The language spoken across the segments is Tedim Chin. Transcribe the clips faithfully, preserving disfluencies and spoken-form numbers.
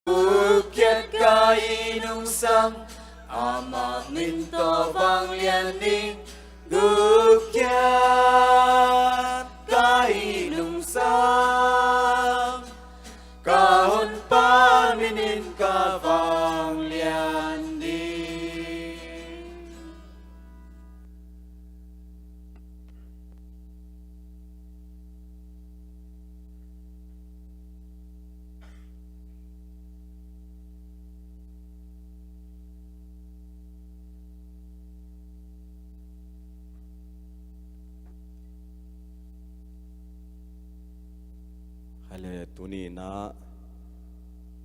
Gupkhiat ka i nungsang, amah min tawh vanglian ding. Gupkhiat ka i nungsang, ka Honpa minin ka vanglian ding. Hale tuni inah,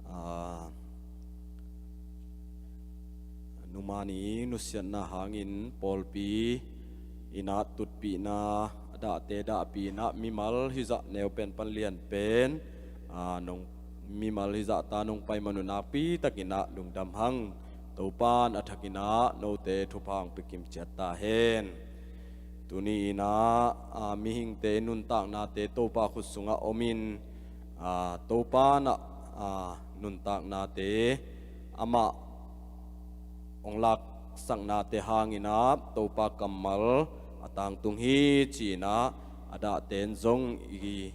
ah, numani nusiatna hangin pawlpi inah tutpihna, a dahte dahpih inah mimal hizah neu pen pan lian pen, ah, nong mimal hizah ta nong pai man uh nakpi takinah lungdam hang. Topan a thakinah note thupha hong pia kim ciat ta hen. Tuni inah, ah, mihingte nuntaknate Topa khut sungah omin, ah, Topa nah, ah, nuntaknate amah hong laksaknate hanginah Topa kammal a tangtung hi ci-inah a dahten zong i,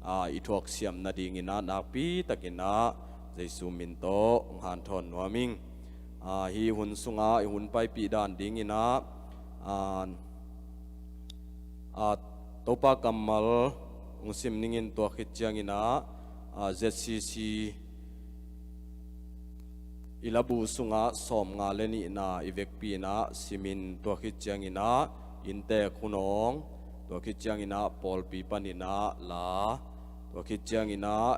ah, i thuaksiam nadinginah nakpi takinah Jesu min tawh hong hanthawn nuam ing. Ah, hih hun sungah i hun paipih dan dinginah, ah, ah, Topa kammal hong sim ningin tua khit cianginah, ah, Z C C i labu sungah sawmnga le nihna i vekpi inah simin tua khit cianginah inntek hun awng, tua khit cianginah pawlpi paninah la, tua khit cianginah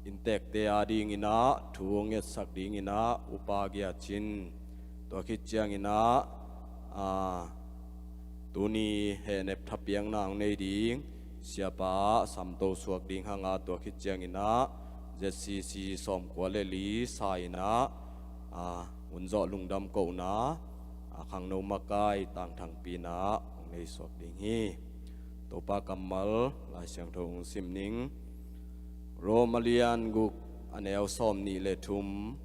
inntekte adinginah thu hong ngetsak dinginah Upa Gia Cin, tua khit cianginah, ah, tuni hehnep thapiakna hong nei ding Siapa Samto suak ding hanga tua khit cianginah Z C C sawmkua le li sa inah, ah, hunzawh lungdam kohna, ah, khangno makai tangthangpi inah hong nei suak ding hi. Topa kammal Lai Siangtho hong sim ning. Rom a lian guk a neu sawmnih le thum.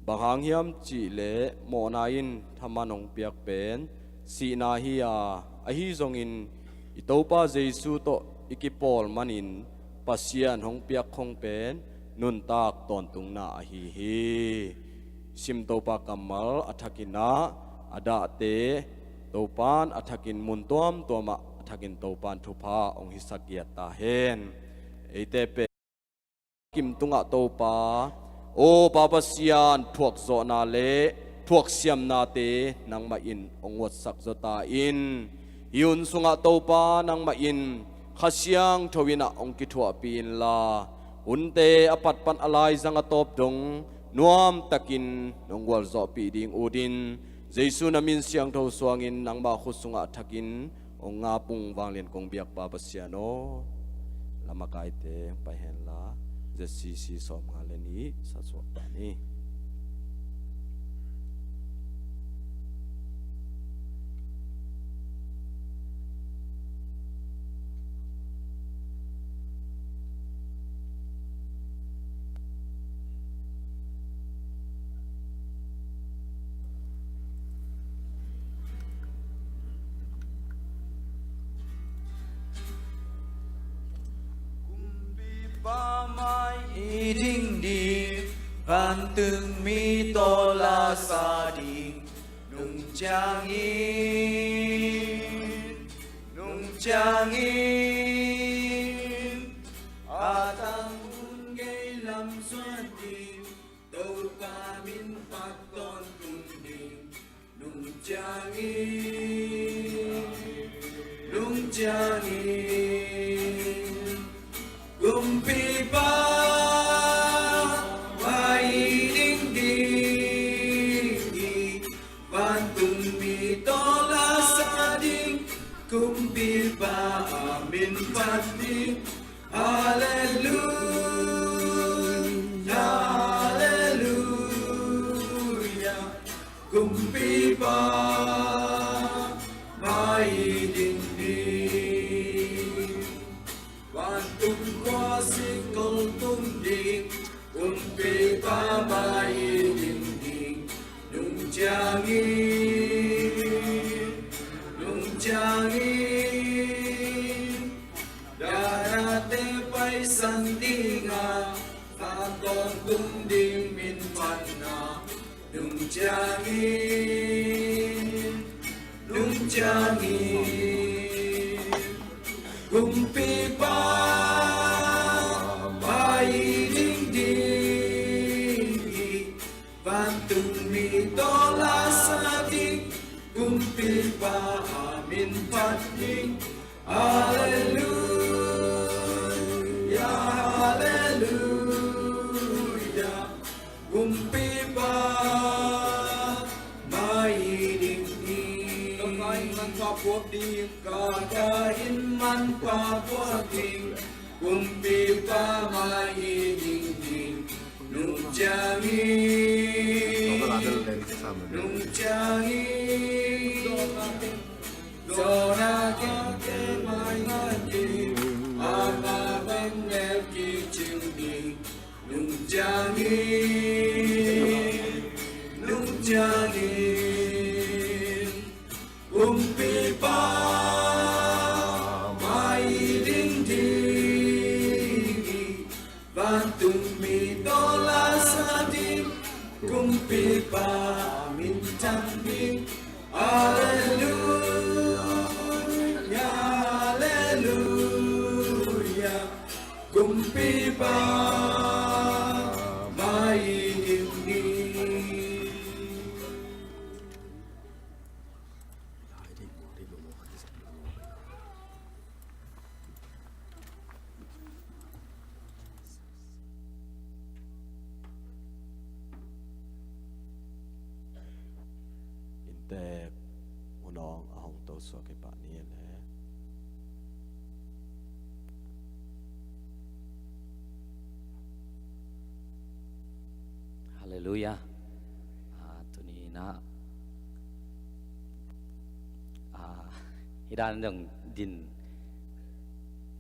Bang hang hiam cihleh mawhna in thaman hong piak pen sihna hi a, ahi zongin i Topa Jesu tawh i kipawl manin Pasian hong piak khong pen nuntak tawntungna ahi hi. Sim Topa kammal a thakinah a dahte Topan a thakin mun tuamtuamah a thakin Topan thupha hong hisak giat ta hen. Eite pen kim tungah Topa, aw Pa Pasian, thuakzawhna le thuaksiamnate nangmah in hong uatsak zaw ta in. Hih hun sungah Topa nangmah in Kha Siangtho inah hong kithuahpih inla, hunte a patpat a laizang a tawp dong nuamtakin nong gualzawhpih ding utin Jesu na min siangtho suangin nangmah khut sungah thakin hong ngap ung. Vanglian kong biak Pa Pasian aw, la makaite hong pai henla, Z C C sawmnga le nih sa suak ta ni. Kumpipa mai i ding ding, vantung mi tawh la sa ding, nung ciangin, nung ciangin, a tang hun gei lam suan ding, Topa min phat tawntung ding, nung ciangin, nung ciangin, kumpipa mai i ding ding, vantung mi tawh la sa ding, kumpipa a min phat ding. Halleluia, halleluia, kumpipa mai i ding ding. Pa mai ding hi, nung ciangin, nung ciangin, dana te paisan ding a, a tawntung ding min phatna, nung ciangin, nung ciangin, kumpipa mai ding ding hi, vantung mi tawh la sa ding, kumpipa a min phat ding. Halleluia, halleluia. Kumpipa mai ding hi. Ka ka in manpha puak ding, ka ka in manpha puak ding, kumpipa mai ding hi. Nung ciangin, nung ciangin, zawhna kengte mai ngat ding, a na beng nep kicing ding. Nung ciangin, nung ciangin, kumpipa mai ding ding hi, vantung mi tawh la sa ding, kumpipa min thang ding. Halleluia, halleluia. Kumpipa mai ding hi. Inntek, unawng a hong tosuak i pah ni le. Halleluia. Ah, tuni inah, ah, hih dan zong din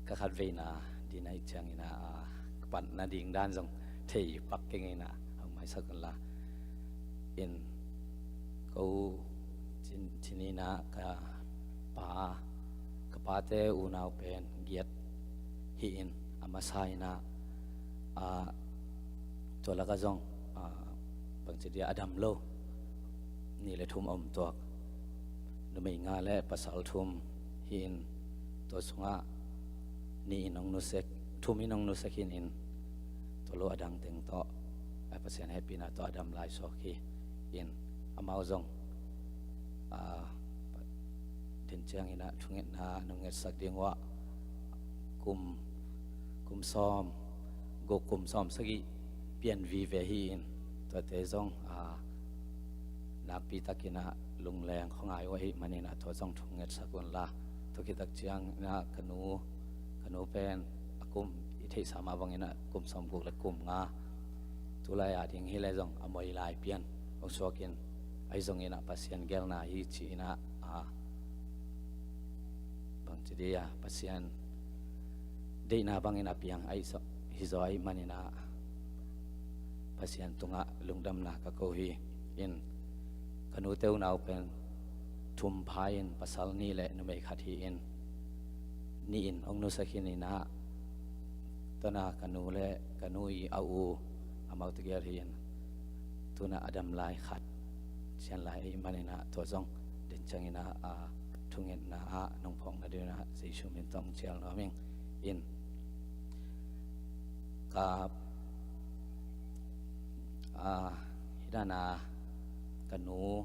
ka khat veina din ahih ciang inah, ah, ka patna ding dan zong thei pak keng inah, hong maisak unla. In ko cin, cin inah ka pa, ka pate unau pen giat hi in, a masa inah, ah, tua lakah zong, ah, bangci dia a dam lo, nih le thum a om tuak. Numei nga le pasal thum hi in, tua sungah nih in hong nusia, thum in hong nusia khin in, tua lo a dang teng tawh, a Pasian hehpihna tawh a dam lai suak hi in, amau zong, ah, din ciang inah thungetna nong ngetsak ding uh ah, kum, kum sawm guk, kum sawm sagih pian vive hi in, tuate zong, ah, nakpi tak inah lungleng khuangai uh ahih man inah tua zong thungetsak unla. Tua khit tak ciang inah ka nu, ka nu pen a kum i theihsa mah bang inah kum sawm guk le kum nga, tulai a ding hi le zong a moi lai pian hong suak in, ahi zong inah Pasian gelna hi ci inah, ah, bangci dia Pasian deihna bangin a piang ahi zaw, hi zaw ahih man inah Pasian tungah lungdamna ka ko hi in, ka nute unau pen thum pha in, pasal nih le numei khat hi in, nih in hong nusia khin inah, tua na ka nu le ka nu i a u, amau tegel hi in, tu inah a dam lai khat cian lai ahih man inah tua zong din ciang inah, ah, thungetna ah nong phawk nading inah Jesu min tawh hong cial nuam ing. In ka, ah, hih dan a ka nu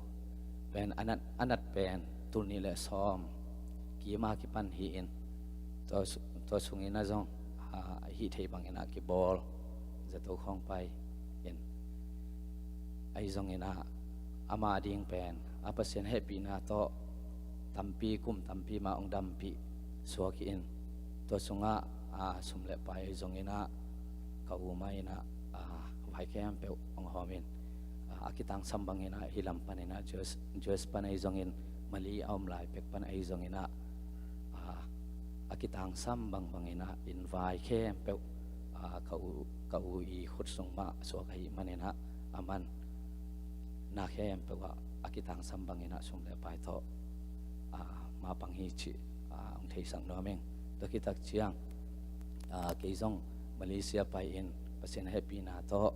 pen a nat, a nat pen tul nih le sawm kim a kipan hi in, tua su-, tua sung inah zong, ah, hih thei bang inah kibawl, zato khawng pai in, ahi zong inah ama ding pen a Pasian hehpihna tawh tampi, kum tampi mah hong dampih suak hi in, tua sungah, ah, sum le pai ahi zong inah ka u mah inah, ah, vai khempeuh hong hawm in, ah, a kitangsam bang inah hih lam pan inah U S, U S pan ahi zong in, Mali a om lai pek pan ahi zong inah, ah, a kitangsam bangbang inah inn vai khempeuh, ah, ka u, ka u i khut sung mah suak ahih manin ah, aman na khempeuh ah a kitangsam bangin ah sum le pai tawh, ah, mapang hi cih, ah, hong theisak nuam ing. Tua khit tak ciang, ah, kei zong Malaysia pai-in Pasian hehpihna tawh,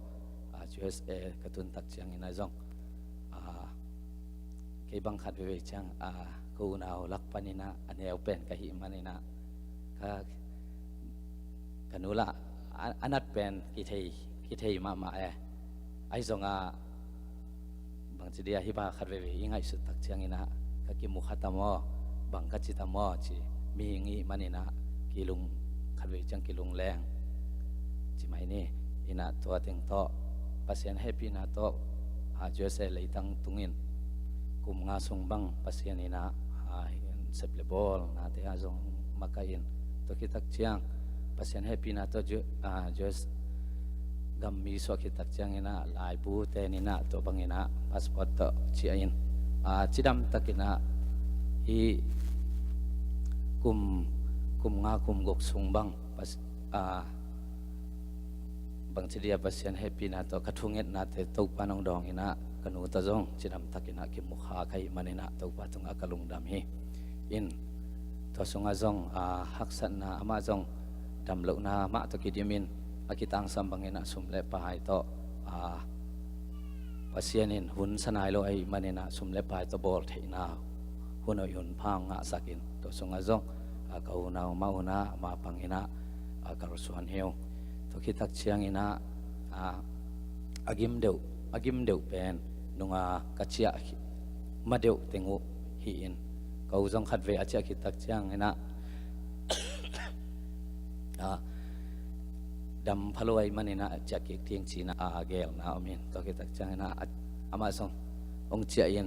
ah, U S A ka tun tak ciangin ah zong, ah, kei bang khat veivei ciang, ah, ka unau lak panin ah a neu pen ka hih manin ah ka, ka nu lah a, a nat pen kithei, kithei mahmah e. Ahi zongah bangci dia hih bang khat veivei i ngaihsut tak ciangin ah ka kimu kha ta maw, bang ka ci ta maw ci, mihing i hih manin ah kilung, khat veivei ciang kilungleng ci mai ni. In ah tua teng tawh Pasian hehpihna tawh, ah, U S A leitang tungin kum nga sung bang Pasian in ah, ah, sep le bawl nate ah zong makaih in, tua khit tak ciang Pasian hehpihna tawh U, ah, U S gammi suak khit tak ciangin ah laibu ten in ah tua bangin ah passport tawh ciah in, ah, cidam takin ah hih kum, kum nga kum guk sung bang Pas-, ah, bangci dia Pasian hehpihna tawh ka thungetnate Topa nong dawng in ah ka nu tawh zong cidam takin ah kimu kha ka hih manin ah Topa tungah ka lungdam hi. In tua sungah zong, ah, haksatna amah zong damlohna mah tawh kidimin a kitangsam bangin ah sum le pai tawh, ah, Pasian in hun sa nai lo ahih manin ah sum le pai tawh bawl theihna hun hoih hun pha hong ngahsak in, tua sungah zong, ah, ka unau mah un ah mapang in ah, ah, kalsuan hi ung. Tua khit tak ciangin ah, ah, a gim deuh, a gim deuh pen nunga ka ciah hi, ma deuh teng uh hi in, ka u zong khat vei a ciah khit tak ciangin ah, ah, dam pha lo ahih manin ah ciah kik ding ci-in ah, ah, geelna om in, tua khit tak ciangin ah, ah, amah zong hong ciah in,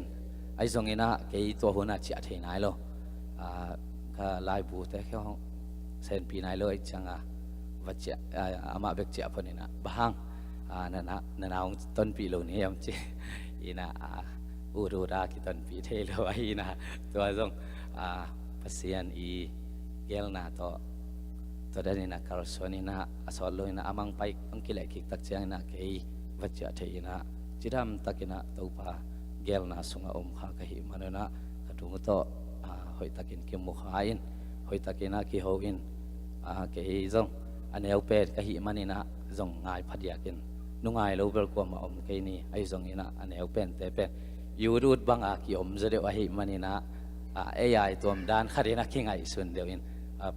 ahi zongin ah kei tua hun ah ciah thei nai lo. Ah, ka laibute khawng hong senpih nai lo ahih ciangin ah va ciah, ah, amah bek ciah phot in ah, bang hang, ah, na na, na na hong tonpih lo ni hiam ci in ah, ah, ut ut a kitonpih thei lo ahi in ah, tua zong, ah, Pasian i geelna tawh tua dan in ah kalsuan in ah, a sawt lo in ah, a mang pai hong kileh kik tak ciangin ah kei va ciah thei in ah, cidam takin ah Topa geelna sungah om kha ka hih man un ah ka nu tawh, ah, hoih takin kimu kha in, hoih takin ah kiho in, ah, kei zong a neu pen ka hih manin ah zong ngai phadiak in, nungai lo bel kuamah om kei ni, ahi zongin ah a neu pente pen ut ut bang a kiom zaw deuh ahih manin ah, ah, ei a i tuam dan khat in ah kingaihsun deuh in, ah,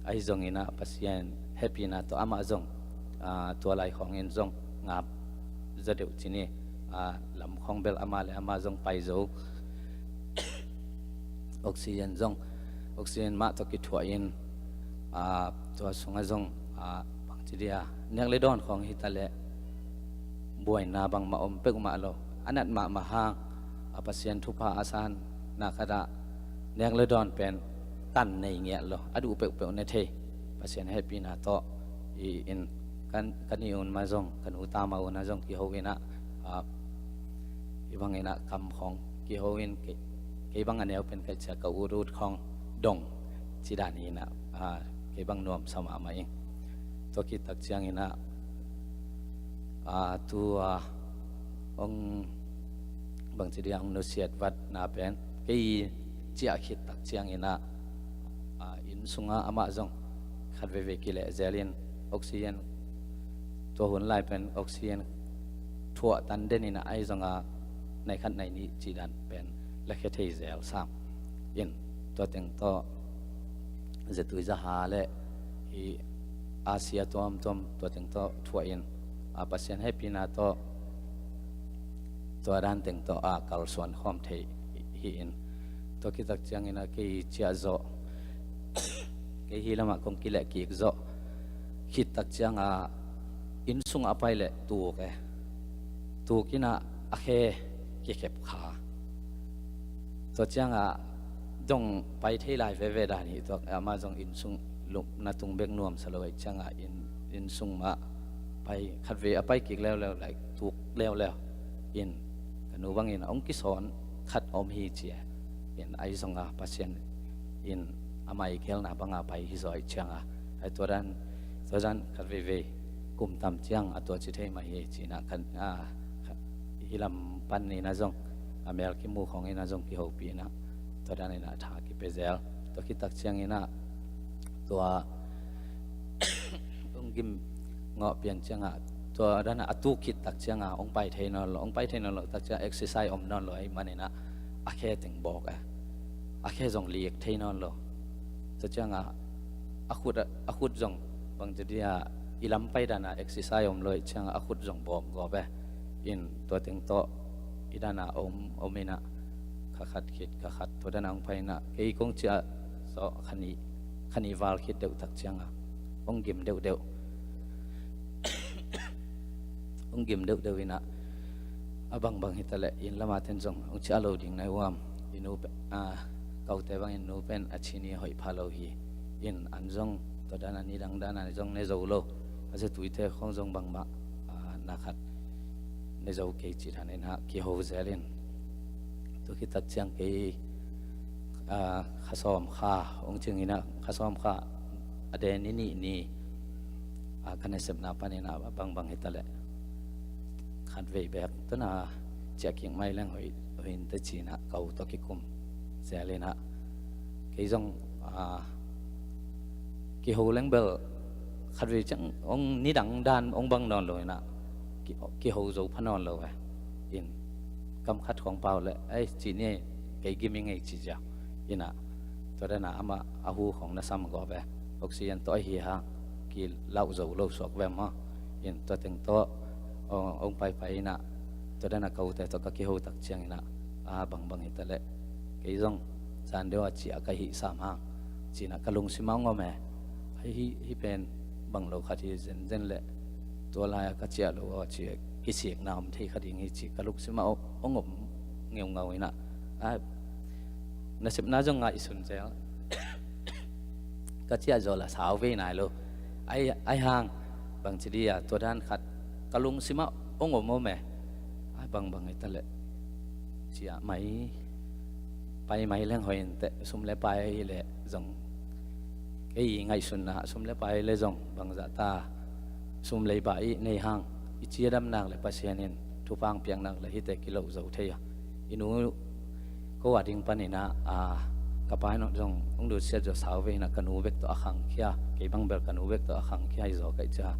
ahi zongin ah Pasian hehpihna tawh amah zong, ah, tua lai khawngin zong ngap zaw deuh ci ni, ah, lam khawng bel amah le amah zong pai zo. Oxygen zong, oxygen mah tawh kithuah in, ah, tua sungah zong, ah, bangci dia nek le dawn khawng hi ta leh buaina bangmah om peuhmah lo, a nat mahmah hang, ah, Pasian thupha a san na khat ah nek le dawn pen tan nei ngiat lo, a duh peuhpeuh ne thei. Pasian hehpihna tawh i in kan, ka ni un mah zong, ka nu ta mah un ah zong kiho in ah, ah, i bang in ah kam khawng kiho in kei, kei bang a neu pen ka hih ciang ka ut ut khawng dong ci dan hi in ah, ah, kei bang nuamsa mahmah ing. Tua khit tak ciangin ah, ah, tua, ah, hong bangci dia hong nusiat vatna pen kei ciah khit tak ciangin ah, ah, inn sungah amah zong khat veivei kileh zel in oxygen, tua hun lai pen oxygen thuah tan den in ah, ahi zongin nai khat nai nih ci dan pen lakhia thei zel sam in, tua teng tawh zatui zaha le hih asia tuamtuam tua teng tawh thuah in, ah, Pasian hehpihna tawh tua dan teng tawh, ah, kalsuan khawm thei hi in, tua khit tak ciangin ah kei ciah zawh, kei hih lamah kong kileh kik zawh khit tak ciangin ah inn sungah a pai leh tuk e, tuk in ah a khe kikhep kha. Tua ciangin ah dong pai thei lai veve dan hi, tua amah zong inn sung lupna tung bek nuamsa lo ahih ciangin ah inn, inn sung mah pai, khat vei a pai kik leuleu lai tuk leuleu in, ka nu bangin hong kisawn khat om hi ci e. In ahi zongin Pasian in amah i geelna bangin pai hi zaw ahih ciangin ah, ahi tua dan Tua zan khat veivei kum tam ciang a tua ci thei mah hi, ci-in ah khan, a, kha-, hih lam pan in ah zong, a mel kimu khawng in ah zong kihopih in ah, tua dan in ah tha kipia zel. Tua khit tak ciangin ah tua hong gim ngawh pian ciangah, tua dan ah a tuk khit tak ciangah hong pai thei nawn lo, hong pai thei nawn lo tak ciang exercise om nawn lo ahih manin ah a khe teng bawk a, a khe zong lik thei nawn lo. Tua ciangah a khut, a khut zong bangci dia i lam pai dan ah exercise om lo ahih ciangah a khut zong bawk gawp e. In tua teng tawh i dan ah om, om in ah kha khat khit kha khat tua dan ah hong pai in ah kei kong ciah zawh kha nih, kha nih val khit deuh tak ciangah hong gim deuhdeuh. Hong gim deuhdeuh in ah a bangbang hi ta leh inn lam a ten zong hong ciah lo ding na hi uam. I nu pen, a, kote bangin nu pen a ci ni hoih pha lo hi. In an zong tua dan a nidang dan a zong ne zo lo. A zatuite khawng zong bangmah, a, na khat ne zo kei cih dan in ah kiho zel in. Tua khit tak ciang kei, a, kha sawm kha hong cing in ah kha sawm kha a de ni nih ni, a, ka nasepna pan in ah a bangbang hi ta leh khat vei beek tun a ciah kik mai leng hoih, hoih in teh ci-in ah ka u tawh kikum zel in ah kei zong, a, kiho leng bel khat vei ciang hong nidang dan hong bang nawn lo in ah ki-, kiho zo pha nawn lo e. In kam khat khawng pau leh, "Ei, ci ni, kei gim ing ei," ci ziau in ah tua dan ah amah a hu khawng na sam gawp e. Oxygen tawh ahi hang kilauh zo lo suak ve maw. In tua teng tawh hong, hong paipai in ah tua dan ah ka ute tawh ka kiho tak ciangin ah, a, bangbang hi ta leh kei zong zan deuh a ciah ka hih sam hang, ci-in ah ka lungsim ah hong om e. Hih, hih pen bang lo khat hi zenzen leh tua lai-ah ka ciah loh a ci kisikna om thei kha ding hi ci ka lungsim ah hong om ngeungau in ah, a, nasepna zong ngaihsun zel. Ka ciah zawh lah sau vei nai lo. Ai, ai hang bangci dia tua dan khat ka lungsim ah hong om om e. A, bangbang hi ta leh ciah mai, pai mai leng hoih in teh, sum le pai leh zong kei ngaihsunna sum le pai leh zong bangzah ta sum lei bah i nei hang i ciadam nak leh Pasian in thupha hong piak nak leh hihte kiloh zo thei a. I nu ko a ding pan in ah, a, ka pa in zong hong dutsiat zawh sau vei in ah ka nu bek tawh a khangkhia, kei bang bel ka nu bek tawh a khangkhia hi zaw ka hih ciang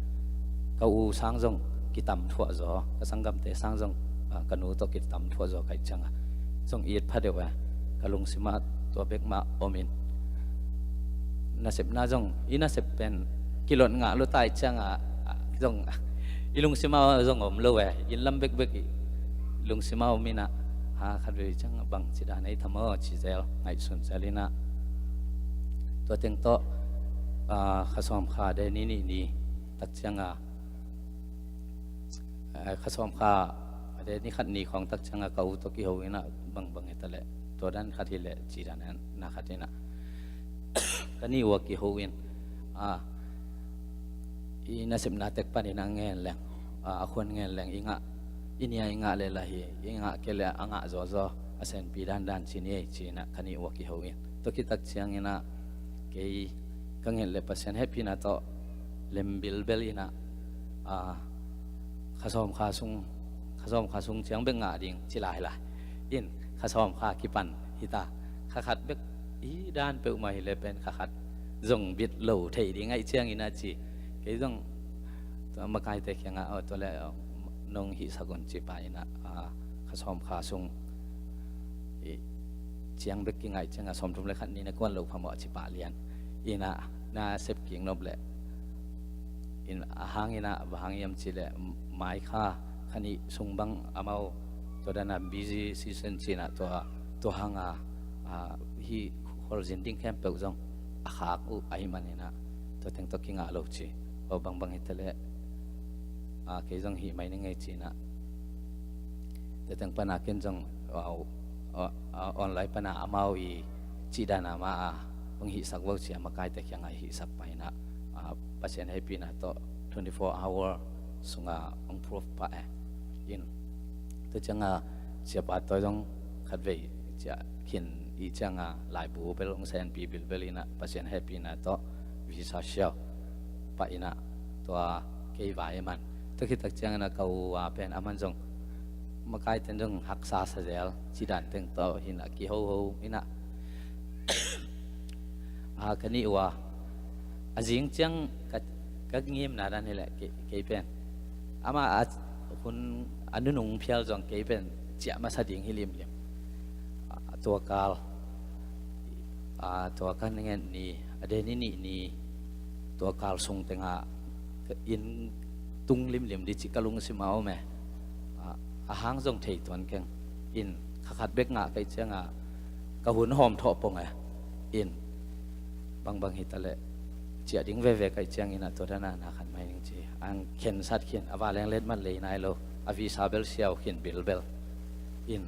ka u sang zong kitam thuah zaw, ka sanggamte sang zong, a, ka nu tawh kitam thuah zaw ka hih ciangah zong it pha deuh e. Ka lungsim ah tua bek mah om in nasepna zong, i nasep pen kilot ngah lo ta ahih ciangah, a, zong i lungsim ah zong om lo e. Inn lam bekbek i lungsim ah om in ah, a, khat vei ciang bangci dan ei tham aw ci zel, ngaihsun zel in ah tua teng tawh, a, kha sawm kha de ni nih ni tak ciangah, a, kha sawm kha a de ni khat ni khawng tak ciangah ka u tawh kiho in ah bangbang hi ta leh tua dan khat hi leh ci dan na khat in ah ka nih uh a kiho in, a, i nasepna tek pan in ah ngen leng, a, a khuan ngen leng i ngah, i nia i ngah leh lah hi, i ngah kei leh a ngah zawzaw a senpi dandan ci ni ei ci in ah ka nih uh a kiho in. Tua khit tak ciangin ah kei ka nget leh Pasian hehpihna tawh lem bilbel in ah, a, kha sawm kha sung, kha sawm kha sung ciang bek ngah ding ci lai lai in kha sawm kha kipan hi ta. Kha khat bek i dan peuhmah hi leh pen kha khat zong bit lo thei ding ahih ciangin ah ci. Kei zong tua makaite kiangah, "Aw, tua leh, aw, nong hihsak un," ci pah in ah, a, kha sawm kha sung i ciang bek kingah ciangah sawmthum le khat ni na kuan lo phamawh ci pah lian in ah na sep kik nop leh in a hang in ah bang hang hiam cih leh mai kha kha nih sung bang amau tua dan a busy season ci in ah tua, tua hang a, a, hih khualzin ding khempeuh zong a khak uh ahih manin ah tua teng tawh kingah lo ci. Aw, bangbang hi ta leh, a, kei zong hih mai ning ei ci in ah tua teng pan a ken zong, a, a, a, online pan a amau i cih dan a mah a hong hihsak vo ci a makaite kiangah hihsak pah in ah, a, Pasian hehpihna tawh twenty four hour sungah hong proof pah e. In tua ciangah Siapa tawh zong khat vei ciah khin i ciangah laibu bel hong senpi bilbel in ah Pasian hehpihna tawh visa siau Pah inah tua kei vai man. Tua khit tak ciangin ah ka u a pen aman zong makaiten zong haksa sa zel, ci dan teng tawh hi inah kihoho inah, a, ka nih uh a, a zing ciang ka, ka ngimna dan hi leh kei, kei pen ama a hun a nunung phial zong kei pen ciah masa ding hi limlim. A, tua kal, a, tua ka ngen ni, a den i nih ni, tua kal sung tengah ka inn tung limlim dih cih ka lungsim a om e. A, a hang zong thei tuan keng. In kha khat bek ngah ka hih ciangah ka hun hawm thawh pong e. In bangbang hi ta leh ciah ding veve ka hih ciangin ah tua dan a na khat mai ning ci. Ang khensat khin, a vanleng letmat lei nai lo, a visa bel siau khin bilbel. In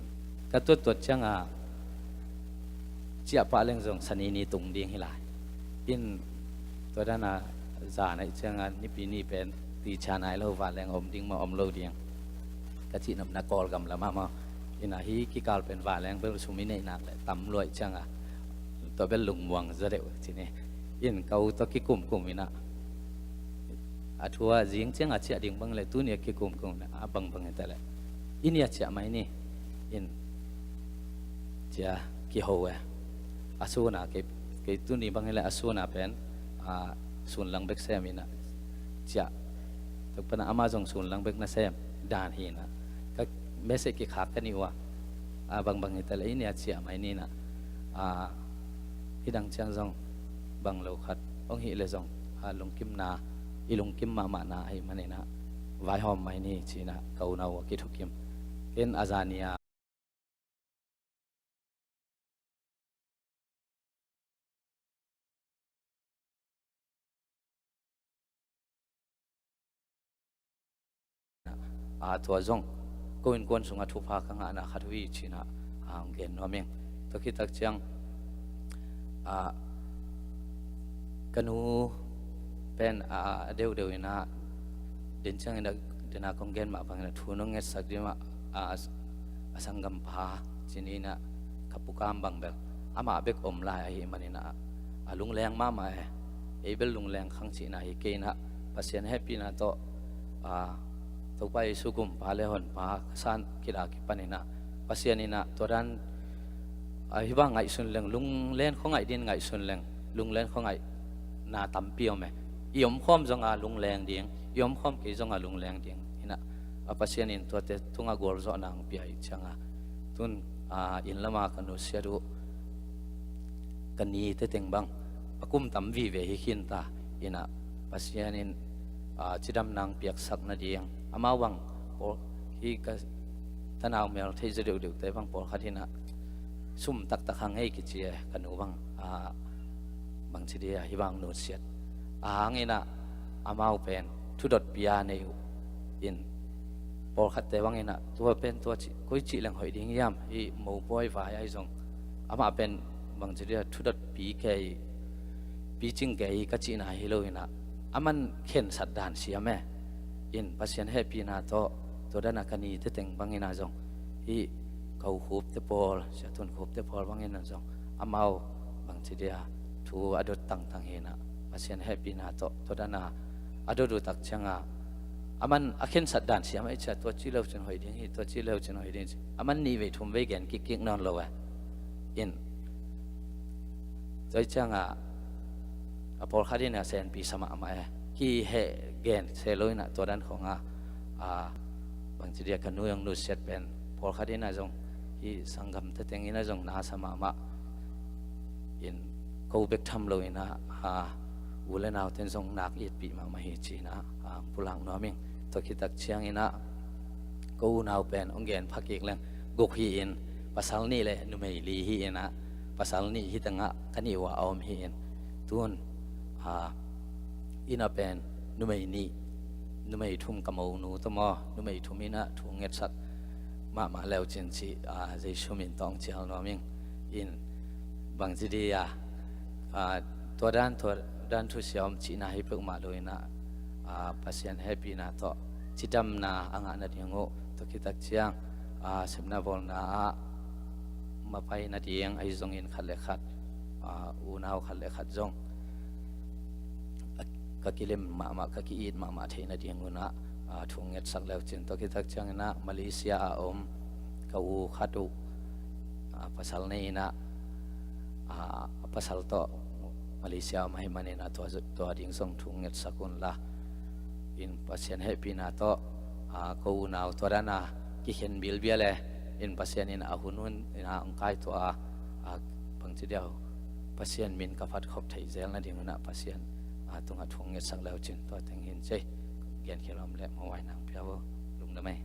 ka tuattuat ciangah ciah pah leng zong sanini tung ding hi lai. In tua dan a zan a hih ciangah Nipi ni pen tuicia nai lo, vanleng om ding maw om lo ding ka cihnopna Kawlgam lamah maw. In a hih kikal pen vanleng bel sum i neih nak leh tam lua hih ciangah tua bel lungmuang zaw deuh ci ni. In ka u tawh kikumkum inah a thu a zing ciangah ciah ding bang leh tuni a kikumkum inah a bangbang hi ta leh i nih a ciah mai ni. In cia kiho e. A sun a kei, kei tuni bang hi leh a sun a pen, a, sunlang bek sem inah ciah. Tuk pana ama zong sunlang bek na sem dan hi inah ka message kikhak ka nih uh a, a, bangbang hi ta leh i nih a ciah mai ni inah, a, hih dang ciang zong bang lo khat hong hih leh zong, a, lungkimna, i lungkim mahmahna ahih man inah vaihawm mai ni ci inah ka unau a kithukim. Ken a zani a a, tua zong ko innkuan sungah thupha ka ngahna khat uh hi ci inah, a, hong gen nuam ing. Tua khit tak ciang, a, ka nu pen, a, a deuhdeuh inah den ciangin a, den a kong gen mah bangin a thu nong ngetsak ding mah, a, a sanggampa ci ni inah ka pukam bang bel amah bek om lai ahih man inah a lungleng mahmah e. Ei bel lungleng khang cihna hi kei inah Pasian hehpihna tawh, a, Topa Jesu gumpa le honpa ka san khit a kipan inah Pasian inah tua dan, a, hih bang ngaihsun leng, lunglen khua ngaih ding ngaihsun leng, lunglen khua ngaihna tampi om e. I omkhawm zong a lungleng ding, i omkhawm kei zong a lungleng ding inah, a, Pasian in tuate tungah gualzawhna hong pia ahih ciangah tun, a, inn lamah ka nusiat uh ka ni te teng bang a kum tam vive hi khin ta inah Pasian in, a, cidamna hong piaksak nading amau bang pawl, hih ka tanau mel theih zaw deuhdeuhte bang pawlkhat inah sum taktak hang hei kici e, ka nu bang, a, bangci dia hih bang nusiat a hang inah amau pen thudotpi a nei uh in pawlkhatte bang inah tua pen tua cih, koi cih leng hoih ding hiam, hih mopawi vai ahi zong amah pen bangci dia thudotpi kei, picing kei ka cihna hi lo inah aman khensat dan siam e. In Pasian hehpihna tawh tua dan a ka ni te teng bang inah zong hih ka u Khupte pawl, Sia Tun Khupte pawl bang inah zong amau bangci dia thu a dot tangtang hi inah Pasian hehpihna tawh tua dan a a dot uh tak ciangah aman a khensat dan siam ahih ciah tua ci lo cin hoih ding hi, tua ci lo cin hoih ding ci, aman nih vei thum vei gen kikkik nawn lo e. In tua ahih ciangah a pawlkhat inah senpi sa mahmah e. Kiheh gen se lo inah tua dan khawngah, a, bangci dia ka nu hong nusiat pen pawlkhat inah zong hih sanggamte teng inah zong na sa mahmah in ko bek tham lo inah, a, u le nauten zong nak itpih mahmah hi ci inah, a, pulak nuam ing. Tua khit tak ciang inah ko unau pen hong gen phakik leng guk hi in, pasal nih le numei li hi inah, pasal nih hih tengah ka nih uh a om hi in. Tun, a, inah pen numei nih, numei thum ka monu tawh maw, numei thum inah thu ngetsak mahmah leu cin ci, a, Jesu min tawh hong cial nuam ing. In bangci dia, a, tua dan, tua dan thusia om cihna hi peuhmah lo inah, a, Pasian hehpihna tawh cidamna a ngah nading uh tua khit tak ciang, a, sepna bawlna ah mapai nading ahi zongin khat le khat, a, unau khat le khat zong a, ka kilim mahmah, ka ki-it mahmah theih nading un ah, a, thu ngetsak le uh cin. Tua khit tak ciangin ah Malaysia a om ka u khat uh, a, pasal nei in ah, a, a pasal tawh Malaysia om ahih manin ah tua, tua ding zong thu ngetsak un la. In Pasian hehpihna tawh, a, ko unau tua dan a kikhen bilbial e. In Pasian in a hun hun in ah hong kaituah a, a, bangci diau, Pasian min ka phat khop theih zel nading un ah Pasian, a, tungah thu ngetsak le uh cin. Tua teng hi in ci. Genkhial om leh mawhwai nang pia vo. Lungdam ei.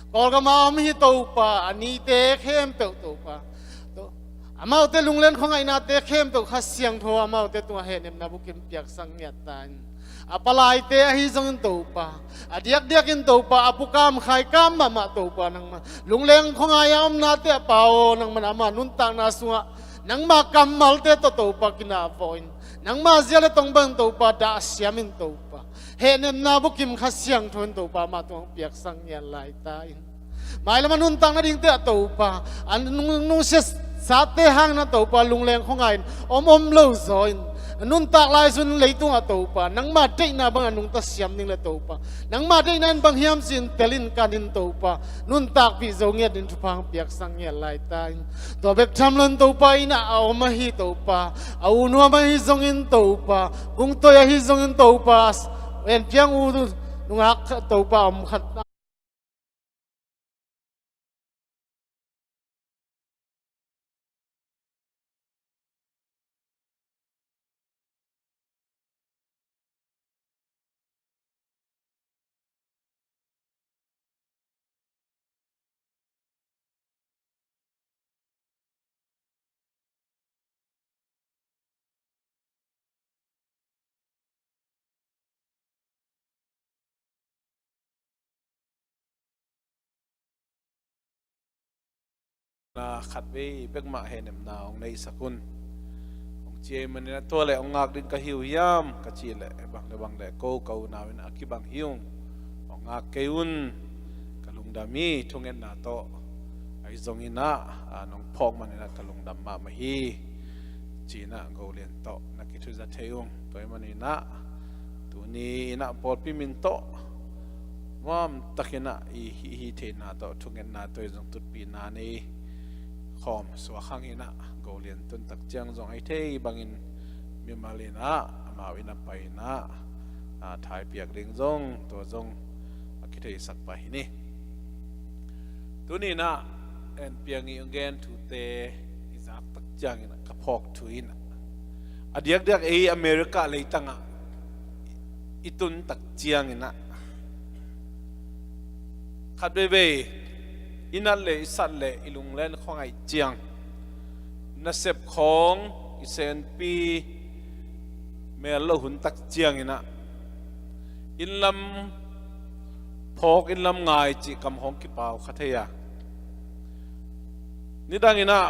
Kawlgam a om hi Topa, a nite khempeuh Topa. To, amaute lungleng khuangaihnate khempeuh Kha Siangtho amaute tungah hehnepna bukim piaksak ngiat ta in. A palaite ahi zongin Topa, a diakdiakin Topa, a pukam khaikam mahmah Topa, nangma lungleng khuangai a omnate a Pa aw, nangman ama nuntakna sungah nangma kammalte tawh Topa kinah vawh in, nangma zia le tong bang Topa dah siamin Topa, hehnepna bukim Kha Siangtho in Topa amah tungah piaksak ngiat lai ta in. Mailam a nuntak nadingte ah Topa, a nung, nungsiasate hangin ah Topa lungleng khuangai in om om lo zaw in, a nuntak lai sun leitungah Topa nangma deihna bangah nungta siam ding le Topa, nangma deihna in bang hiam ci-in telin kanin Topa, nuntakpih zo ngiat in thupha hong piaksak ngiat lai ta in. Tua bek tham loin Topa, inn ah a om ahi Topa, a u nuam ahi zongin Topa, kungtoi ahi zongin Topa, en piang u nungak Topa om khat na khatvei bekmah hehnepna hong neihsak un. Hong ci ahih manin a tua leh hong ngak ding ka hi uh hiam ka cih leh, bang le bang le ko ka unau in a kibang hi ung. Hong ngak kei un. Ka lungdam hi, thungetna tawh ahi zongin ah, a, nong phawk manin ah ka lungdam mahmah hi. Ci-in ah Go Lian tawh na kithuza thei ung. Tua ahih manin ah tuni in ah pawlpi min tawh nuam takin ah i hih, hih theihna tawh thungetna tawh i zong tutpihna nei khawm suak hangin ah Go Lian tun tak ciang zong a hih theih bangin mimal in ah amau inn ah pai in ah, ah, thai piak ding zong, tua zong a kitheisak pah hi ni. Tuni in ah en piang i hong gen thute i zak tak ciangin ah ka phawk thu in ah, a diakdiak ei America leitang ah i tun tak ciangin ah, khat veivei i nat le i sat le i lunglen khuangaih ciang, nasep khawng i senpi mel lo hun tak ciangin ah, inn lam phawk, inn lam ngai cih kam khawng kipau kha thei a. Nidangin ah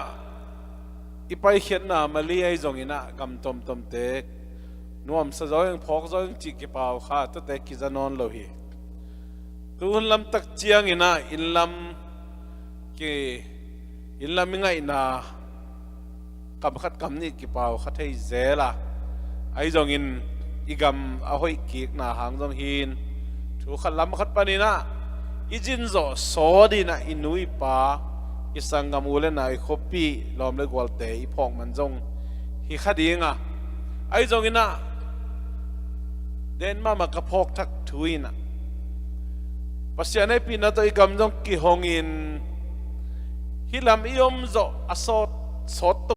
i paikhiatna Mali ahi zongin ah gam tuamtuamte nuamsa zaw ing, phawk zaw ing cih kipau kha, tuate kiza nawn lo hi. Tu hun lam tak ciangin ah inn lam ki, inn lam i ngaihna kam khat kam nih kipau kha thei zel a, ahi zongin i gam a hoih kikna hang zong hi in, thu khat lam khat panin ah i zin zawh sawt in ah i nu i pa, i sanggam u le nau, i khuapi lawm le gualte i phawk man zong hi kha ding a, ahi zongin ah den mahmah ka phawk thak thu in ah, Pasian hehpihna tawh i gam zong kihong in, hih lam i om zawh a sawt, sawt tuk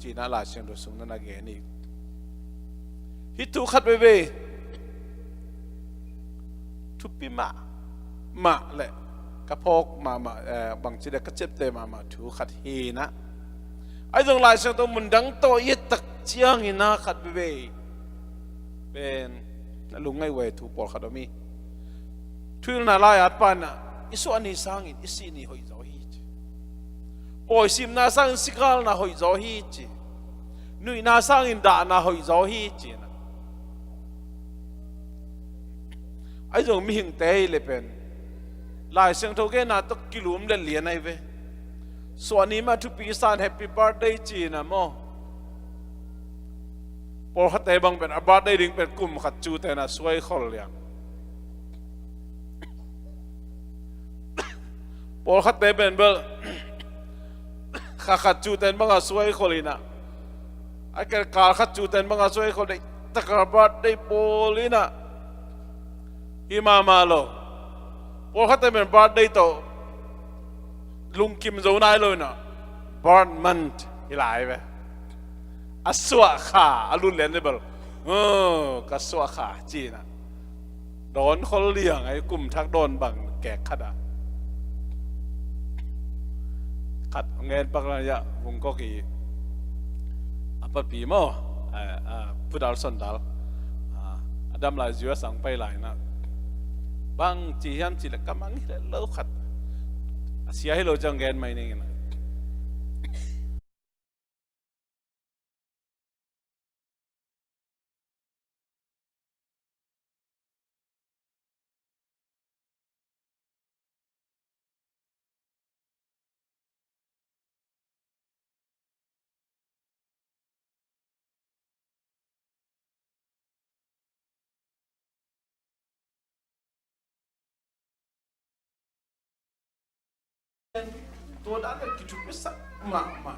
Ci-in ah Lai Siangtho sung na na gen hi. Hih thu khat veivei thupi mahmah le ka phawk mahmah, eh, bangci le ka ciapteh mahmah thu khat hi in ah, ahi zong Lai Siangtho mun dang tawh i et tak ciangin ah khat veivei pen na lungngaih uh a, thu pawlkhat om hi. Thuhilhna lai-at pan ah i suah ni sangin i sih ni hoih zaw hi ci. Pawi simna sangin sigalna hoih zaw hi ci. Nuihna sangin dahna hoih zaw hi ci-in ah. Ahi zong mihingte hi le pen Lai Siangtho genna tawh kilum le lian ahi ve. Suah ni mah thupi san, happy birthday ci-in ah maw. Pawlkhatte bang pen a birthday ding pen kum khat cu ten a suai khol liang. Pawlkhatte pen bel kha khat cu ten bang a suai khol in ah, a kal khat cu ten bang a suai khol, deih tak a birthday bawl in ah, hi mahmah lo. Pawlkhatte pen birthday tawh lungkim zo nai lo in ah, birth month hi lai ve. A suah kha a lut lian le bel, "Oh, ka suah kha," ci-in ah dawn khol liang ahi, kum thak dawn bang kek khat ah. Khat ngen pak la ya, Vung Kawk i a papi maw, a, a, Pu Dal Son Dal, a, a dam lai, U S a hong pai lai in ah, bang ci hiam cih leh ka mang hi leh lo khat, a sia hi lo ciang gen mai ning in ah. Tua dan a kithupisak mahmah.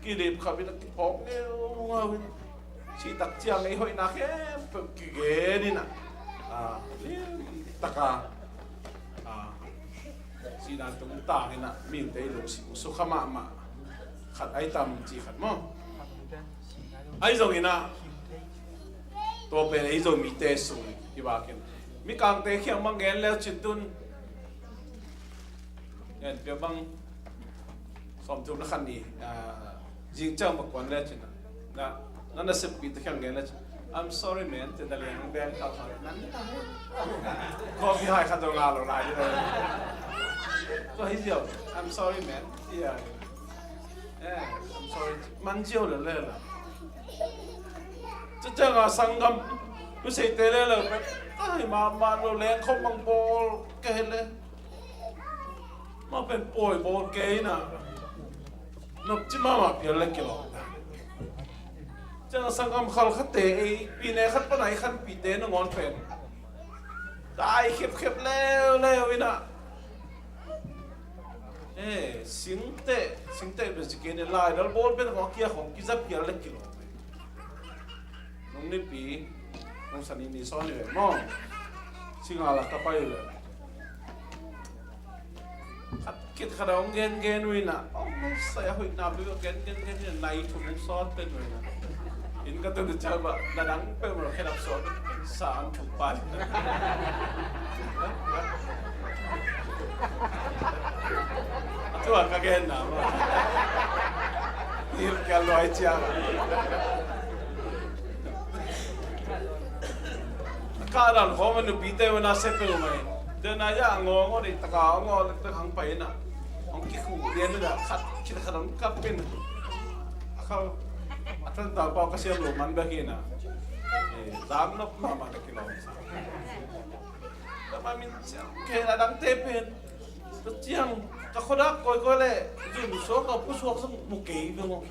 Kilip khap in a kiphawk ngeungau in, cih tak ciang ei hoihna khempeuh kigen in ah, a, lim taka, a, sihna tungtang in ah mihingte i lungsim uh sukha mahmah khat ai tam cih khat maw. Ahi zongin ah Tua pen ei Zomite sung hi bangin. Mikangte kiang bang gen leu cin tun. Gen pia bang sawmthum le khat ni, ah, zing ciang bang kuan leu cin. Na, na, na seppi te kiang gen leu cin. "I'm sorry, man," te da liang beng kau kau. Nan ta. Coffee hai khat zong ngah lo lai. Tua hi ziau. "I'm sorry, man." Yeah. Eh, I'm sorry. Man ziau le le la. Tua ciang a sanggam, nuseite le le pen, ai, ma, ma lo leng khop mang bawl kei le. Ma pen pawi bawl kei na. Nop ci ma ma pial le kilawm. Ciang a sanggam khal khatte ei, pi ne khat pan a i khanpite nangawn pen. Dai khepkhep leuleu ina. Eh, singteh, singteh pen si kei ni, laidal bawl pen khong a kia khong kiza pial le kilawm. Nung nipi, nung sani ni sawn ni ve maw. Singa lak ka pai uh le. Khat khit khat a hong gen gen uh ina. Hong sai a hoihna pi gen gen gen ina. Nai thum hong sawt pen uh ina. Inn ka tun uh ciang bah, na dang peuhmah lo khedap sawt. Sa an thum pan. A tua ka genna mah. Hilh kia luai ciang. Ka dan khawm a nupite uh na se peuhmah. Tua na ya a ngaw ngaw dei taka a ngaw le tak hang pai ina. Hong kikhu lian ina khat khit khat hong kap in. A khau a tan tau pau ka siam lo man bek hi na. Eh, zam nop mahmah ka kilawm sa. Ka ma min siam kei na dangte pen. Tua ciang ka khuadak kawikawi le zun suak ka pusuak zong mu kei ve maw.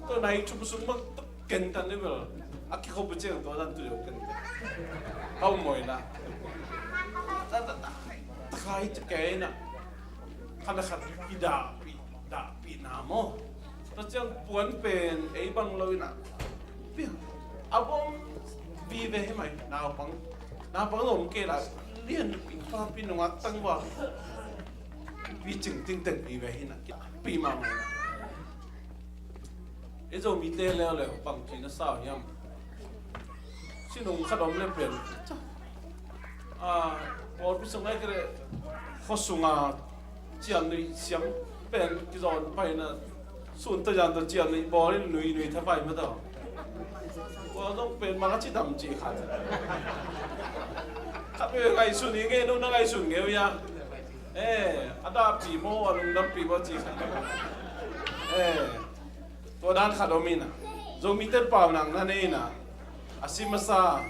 Tua nai thum sung bang tuk ken tan ni bel. A kikhop uh ciang tua dan tu deuh ken tan. Ka um mawi na. Ta, ta, ta, ta khai ci kei na. Khat le khat i dahpih, dahpihna maw. Tua ciang puan pen ei bang lo ina. Pia, a bawm vive hi mai, naupang. Naupang lo om kei la, lian pi, papi nungak tang va. Pi cing ting teng vive hi na, pi ma ma na. E Zomite leuleu, bang ci na sau hiam. Sinung khat om le pen. Ah, pawlpi sung ai kere, khuasunga ciamnuih siam pen kizawn paina, sun ta zan ta ciamnuih bawl in nui nui thapai ma ta. Kua zong pen ma ka ci dam ci khat. Khat ve ngaihsun i ngei, nung na ngaihsun ngei uh ia. Eh, a dahpih maw, a lungdampih maw ci khat. Eh, tua dan khat om ina. Zomite pau nang na nei ina. A si masa.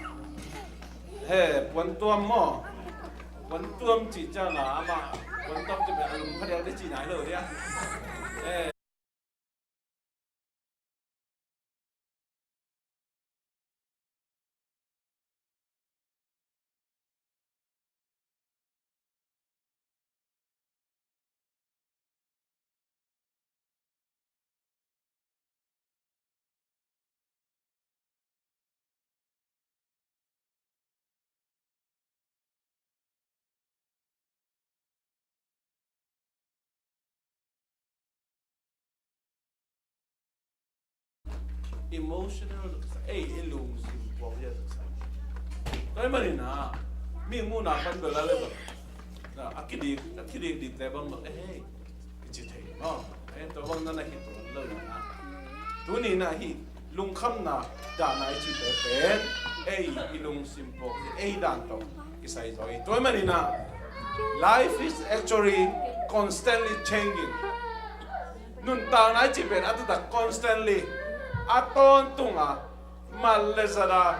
He, puantuam maw? Puantuam cih ciang a, amah puantuam cih pen a lum phadiak ding cih nai lo dia. He. Emotional, ei, i lungsim puak zia. Tua ahih manin ah, mi muhna pan bel a le bel. A kidik, a kidik dik te bang bel, eh, kici thei maw. Eh, tua bang na na hi tuan lo na. Tuni na hi, lungkhamna, dahna i cihte pen, ei, i lungsim puak, ei dan tawh kisai zaw hi. Tua ahih manin ah, life is actually constantly changing. Nuntakna i cih pen a taktak constantly, a tawntung a, mal le zat a,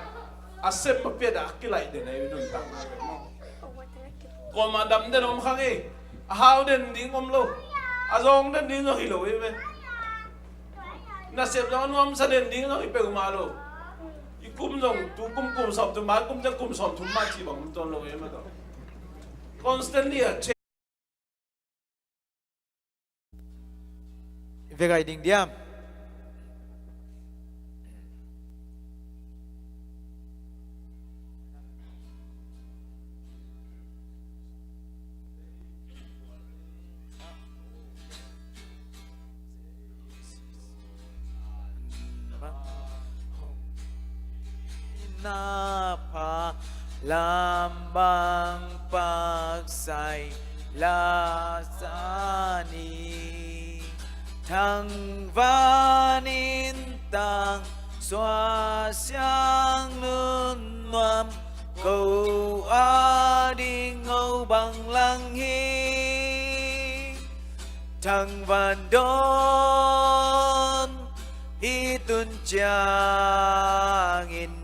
a sem a piat a kilaih den a i nuntakna pen maw. Kuamah dam den om kha ngei, a hau den ding om lo, a zawng den ding zong hi lo hi ve. Nasep zong a nuamsa den ding zong hi peuhmah lo. I kum zong tu kum kum sawmthum, mai kum ciang kum sawmthum mah ci bang om tuan lo hi mah tawh. Constantly a change. Vek ai ding diam. Sa pha lam bang pak sai la sa ni. Thang van in tang sua siang nun nuam ko a ding ngau bang lang hi. Thang van dawn i tun ciangin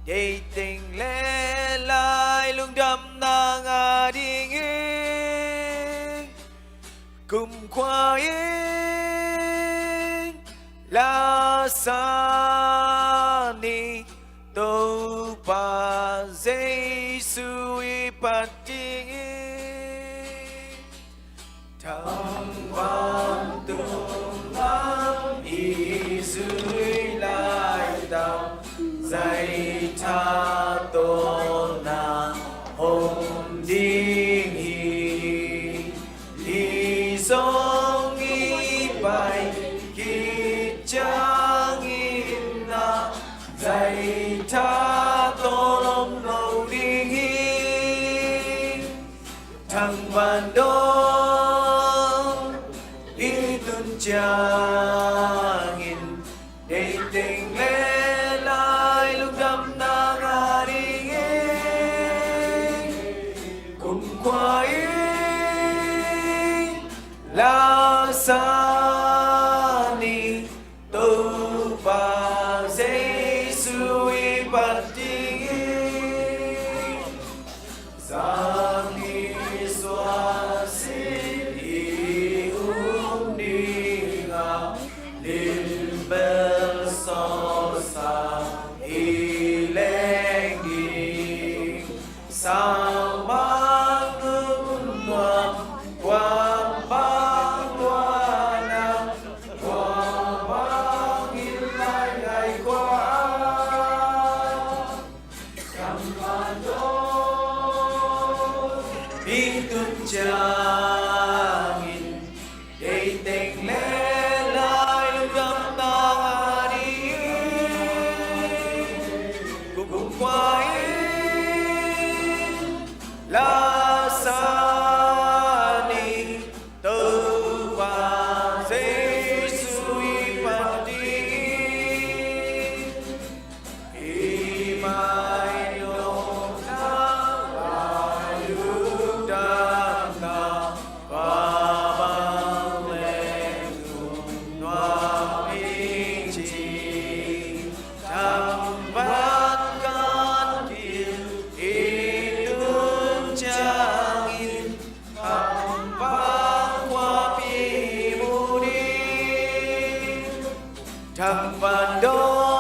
deiteng le lai lungdamna ngah ding hi. Kumkhua in la sa ni. Topa Jesu i pat ding hi. Thang van tung lam i zui laitak zai tha tawlna om ding hi. I zong i pai khit ciangin na zai tha tawl om lo ding hi. Thang van dawn i tun ciangin deiteng le lai lungdamna ngah ding hi. Kumkhua in la sa ni. Topa Jesu i pat ding hi. Zan i sua sin i um ding a, lim bel sawlsa i leng ding. Sang bang nun nuam, kuam bang luan a, kuam bang in lai ngai kua a. Thang van dawn i tun ciangin deiteng le lai lungdamna ngah ding hi. Kumkhua in la sa ni. Topa Jesu i pat ding hi. I maino na lai lungdamna, kua bang leng nuam i ci. Thang van kan ding i tun ciangin, thang van khuapi mu ding. Thang van dawn